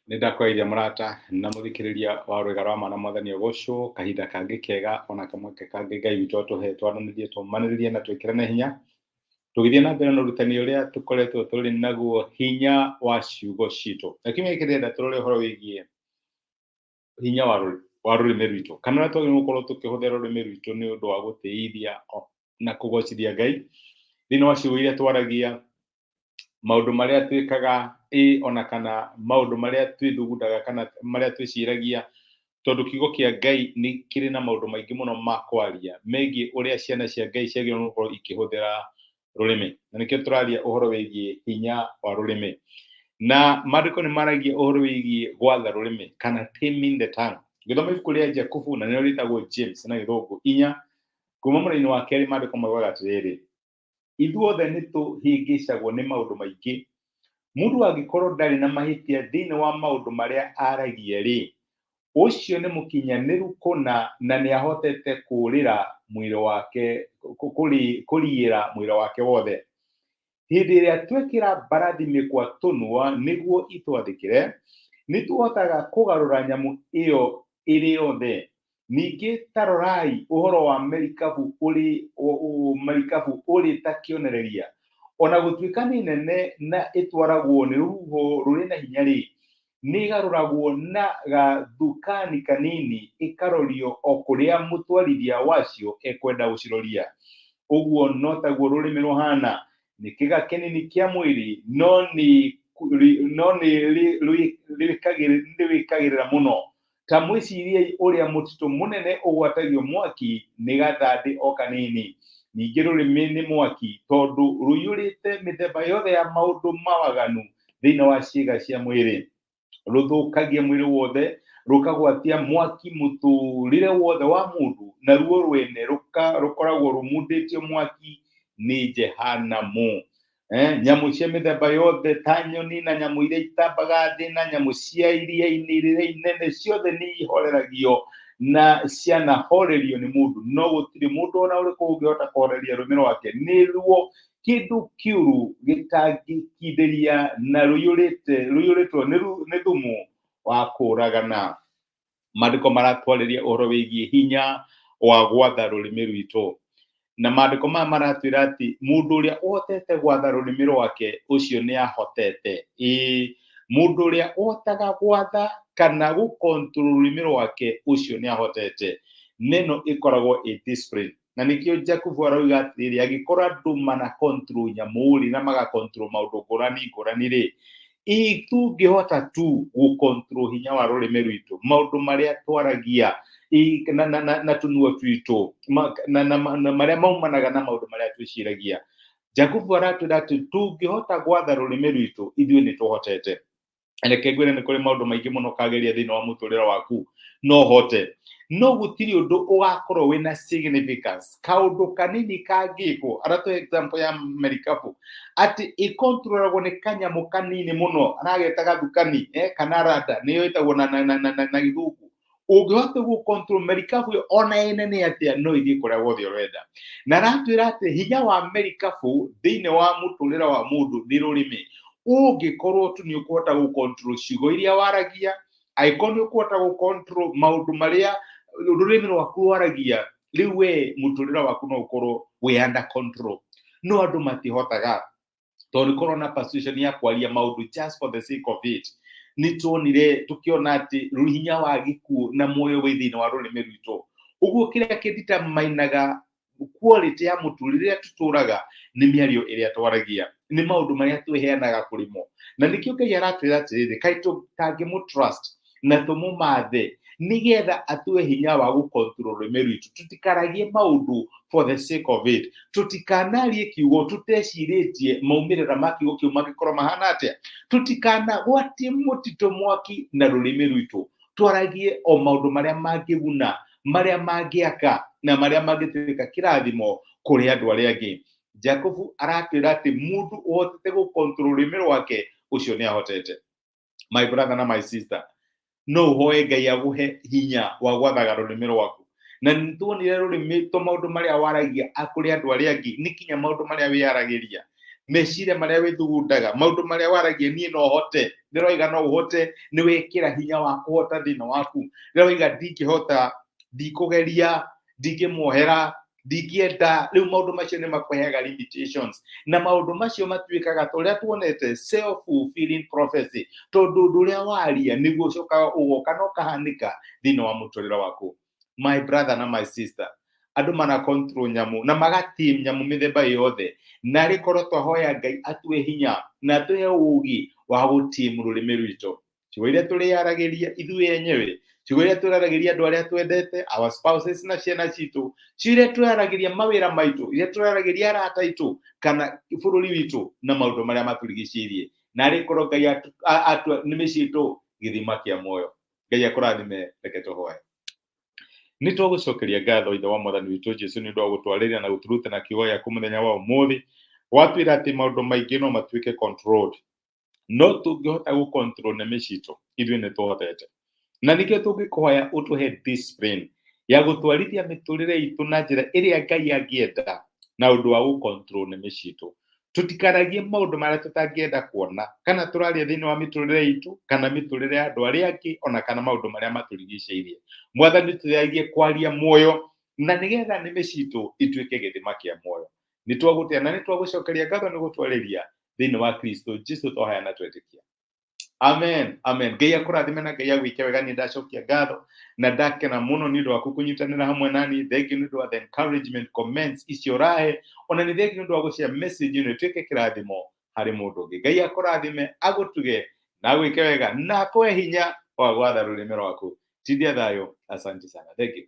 Nĩ ndakwaria mũrata na mũthikĩrĩria wa rwĩga rwa mana mwathani ũgocwo kahinda kangĩ kega ona kamweke kangĩ Ngai witũ atũhe twaranĩrie tũmanĩrĩrie na twĩkĩrane hinya tũgĩthiĩ na mbere na ũrutani ũrĩa tũkoretwo tũrĩ naguo hinya wa ciugo citũ. Na kiumia gĩkĩ ndĩrenda tũrore ũhoro wĩgiĩ hinya wa rũrĩmĩ rwitũ kana ũrĩa twagĩrĩirwo gũkorwo tũkĩhũthĩra rũrĩmĩ rwitũ nĩ ũndũ wa gũtĩithia na kũgocithia Ngai thĩinĩ wa ciugo iria twaragia, maũndũ marĩa twĩkaga ĩ ona kana maũndũ marĩa twĩthugundaga kana marĩa twĩciragia, tondũ kiugo kĩa Ngai nĩ kĩrĩ na maũndũ maingĩ mũno ma kwaria megiĩ ũrĩa ciana cia Ngai ciagĩrĩirwo nĩ gũkorwo ikĩhũthĩra rũrĩmĩ. Na nĩkĩo tũraria ũhoro wĩgiĩ hinya wa rũrĩmĩ. Na maandĩko nĩ maragia ũhoro wĩgiĩ gwatha rũrĩmĩ kana taming the tongue. Ngĩthoma ibuku rĩa Jakubu na nĩrĩo rĩtagwo James na Gĩthũngũ 4 kuma mũraini wa kerĩ maandĩko maugaga atĩrĩrĩ, ithuothe nĩ tũhĩngĩcagwo nĩ maũndũ maingĩ. Mũndũ angĩkorwo ndarĩ na mahĩtia thĩinĩ wa maũndũ marĩa aragia-rĩ, ũcio nĩ mũkinyanĩru kũna na nĩ ahotete kũũrĩra mwĩrĩ wake, kũriĩra mwĩrĩ wake wothe. Hĩndĩ ĩrĩa twekĩra mbarathi mĩkwa tũnua nĩguo itwathĩkĩre, nĩ tũhotaga kũgarũra nyamũ ĩyo ĩrĩ yothe. Ningĩ ta rorai ũhoro wa merikabu ũrĩ, merikabu ũrĩ ta kĩonereria. O na gũtuĩka nĩ nene na ĩtwaragwo nĩ rũhuho rũrĩ na hinya-rĩ, nĩ ĩgarũragwo na gathukani kanini ĩkarorio o kũrĩa mũtwarithia wacio ekwenda gũciroria. Ũguo no taguo rũrĩmĩ rũhaana, nĩ kĩĩga kĩnini kĩa mwĩrĩ, no nĩ rwĩkagĩrĩra mũno. Ta mwĩciriei ũrĩa mũtitũ mũnene ũgwatagio mwaki nĩ gathandĩ o kanini. Ningĩ rũrĩmĩ nĩ mwaki, tondũ rũiyũrĩte mĩthemba yothe ya maũndũ ma waganu thĩinĩ wa ciĩga cia mwĩrĩ. Rũthũkagia mwĩrĩ wothe, rũkagwatia mwaki mũtũũrĩre wothe wa mũndũ, naruo rwene rũkoragwo rũmundĩtio mwaki nĩ Jehanamu. Nyamũ cia mĩthemba yothe ta nyoni na nyamũ iria itambaga thĩ na nyamũ cia iria-inĩ iria inene ciothe nĩ ihoreragio na cianahorerio nĩ mũndũ, no gũtirĩ mũndũ ona ũrĩkũ ũngĩhota kũhoreria rũrĩmĩ rwake. Nĩruo kĩndũ kĩũru gĩtangĩkindĩria na rũiyũrĩtwo nĩ thumu wa kũũragana. Maandĩko maratwarĩria ũhoro wĩgiĩ hinya wa gwatha rũrĩmĩ rwitũ. Na maandĩko maya maratwĩra atĩ mũndũ ũrĩa ũhotete gwatha rũrĩmĩ rwake ũcio nĩ ahotete. Ĩĩ, mũndũ ũrĩa ũhotaga gwatha kana gũ control rũrĩmĩ rwake ũcio nĩ ahotete. Neno ĩkoragwo ĩ discipline. Na nĩkĩo Jakubu arauga atĩrĩrĩ, angĩkorwo andũ mana control nyamũ rĩ, na maga control maũndũ ngũrani ngũrani rĩ, ĩ tũngĩhota tu gũ control hinya wa rũrĩmĩ rwitũ, maũndũ marĩa twaragia na tũnua twitũ, na marĩa maumanaga na maũndũ marĩa twĩciragia. Jakubu aratwĩra atĩ tũngĩhota gwatha rũrĩmĩ rwitũ, ithuĩ nĩ tũhotete. Reke ngwĩre nĩ kũrĩ maũndũ maingĩ mũno ũkageria thĩinĩ wa mũtũrĩre waku no ũhote, no gũtirĩ ũndũ ũgakorwo wĩna significance. Kaũndũ kanini kangĩkwo, aratũhe example ya merikabu atĩ ĩkontrolagwo nĩ kanyamũ kanini mũno, arageta gathukani, kana rada nĩyo ĩtagwo na Gĩthũngũ. Ũngĩhota gũ control merikabu ĩyo ona ĩ nene atĩa, no ĩthiĩ kũrĩa guothe ũrenda. Na aratwĩra atĩ hinya wa merikabu thĩinĩ wa mũtũrĩre wa mũndũ nĩ rũrĩmĩ. Ũngĩkorwo tu nĩ ũkũhota gũ control ciugo iria waragia, angĩkorwo nĩ ũkũhota gũ control maũndũ marĩa rũrĩmĩ rwaku rwaragia, rĩu we mũtũrĩre waku no ũkorwo wĩ under control. No andũ matihotaga, tondũ nĩ korwo na persuasion ya kwaria maũndũ just for the sake of it. Nĩ tuonire tũkĩona atĩ hinya wa gĩkuũ na muoyo wĩ thĩinĩ wa rũrĩmĩ rwitũ. Ũguo kĩrĩa kĩnditamainaga quality ya mũtũrĩre ũrĩa tũtũraga nĩ mĩario ĩrĩa twaragia, nĩ maũndũ marĩa twĩheanaga kũrĩ mo. Na nĩkĩo Ngai aratwĩra atĩrĩrĩ, kaĩ tũtangĩmũ trust na tũmũmathe nĩgetha atue hinya wa gũ control rũrĩmĩ rwitũ, tũtikaragie maũndũ for the sake of it, tũtikanarie kiugo tũtecirĩtie maumĩrĩra ma kiugo kĩu mangĩkorwo mahana atĩa, tũtikanagwatie mũtitũ mwaki na rũrĩmĩ rwitũ, twaragie o maũndũ marĩa mangĩguna, marĩa mangĩaka na marĩa mangĩtuĩka kĩrathimo kũrĩ andũ arĩa angĩ. Jakubu aratwĩra atĩ mũndũ ũhotete gũ control rũrĩmĩ rwake ũcio nĩ ahotete. My brother na my sister, no ũhoe Ngai agũhe hinya wa gwathaga rũrĩmĩ rwaku. Na nĩ tuonire rũrĩmĩ to maũndũ marĩa waragia kũrĩ andũ arĩa angĩ, nĩ kinya maũndũ marĩa wĩyaragĩria. Meciria marĩa wĩthugundaga, maũndũ marĩa waragia, niĩ no hote, ndĩroiga no ũhote, nĩ wekĩra hinya wa kũhota thĩinĩ waku. Rĩrĩa waiga ndingĩhota, ndikũgeria, ndingĩmuohera, ndingĩenda, rĩu maũndũ macio nĩ makũheaga limitations, na maũndũ macio matuĩkaga ta ũrĩa tuonete self fulfilling prophecy, tondũ ũndũ ũrĩa waria nĩguo ũcokaga ũgoka na ũkahanĩka thĩinĩ wa mũtũrĩre waku. My brother na my sister, andũ mana control nyamũ na magatim nyamũ mĩthemba yothe, na rĩkorwo twahoya Ngai atue hinya na atũhe ũũgĩ wa gũtim rũrĩmĩ rwitũ, ciugo iria tũrĩaragĩria ithuĩ enyewe, ciugo iria tũraragĩria andũ arĩa twendete, our spouses na ciana citũ, ciugo iria tũraragĩria mawĩra maitũ, iria tũraragĩria arata aitũ kana bũrũri witũ na maũndũ marĩa matũrigicĩirie, na rĩkorwo Ngai atua nĩmĩ citũ gĩthima kĩa muoyo. Ngai akũrathime. Reke tũhoe. Nĩ twagũcokeria ngatho, Ithe wa Mwathani witũ Jesu, nĩ ũndũ wa gũtwarĩria na gũtũruta na kiugo gĩaku mũthenya wa ũmũthĩ. Watwĩra atĩ maũndũ maingĩ no matuĩke controlled, no tũngĩhota gũ control nĩmĩ citũ, ithuĩ nĩ tũhotete, na nĩkĩo tũngĩkũhoya ũtũhe discipline ya gũtwarithia mĩtũrĩre itũ na njĩra ĩrĩa Ngai angĩenda, na ũndũ wa gũ control nĩmĩ citũ, tũtikaragie maũndũ marĩa tũtangĩenda kuona kana tũraria thĩinĩ wa mĩtũrĩre itũ kana mĩtũrĩre ya andũ arĩa angĩ, ona kana maũndũ marĩa matũrigicĩirie. Mwathani, tũteithagie kwaria muoyo na nĩgetha nĩmĩ citũ ituĩke gĩthima kĩa muoyo. Nĩ twagũtĩa na nĩ twagũcokeria ngatho nĩ gũtwarĩria thĩinĩ wa Kristo Jesu twahoya na twetĩkia. Amen, amen. Ngai akũrathime na Ngai agwĩke wega. Niĩ ndacokia ngatho na ndakena mũno nĩ ũndũ waku kũnyitanĩra hamwe nani. Thengiũ nĩ ũndũ wa the encouragement comments icio ũrahe, ona nĩ thengiũ nĩ ũndũ wa gũshare message ĩno ĩtuĩke kĩrathimo harĩ mũndũ ũngĩ. Ngai akũrathime, agũtuge na agwĩke wega na akũhe hinya wa gwatha rũrĩmĩ rwaku. Tindia thayũ. Asante sana, thank you.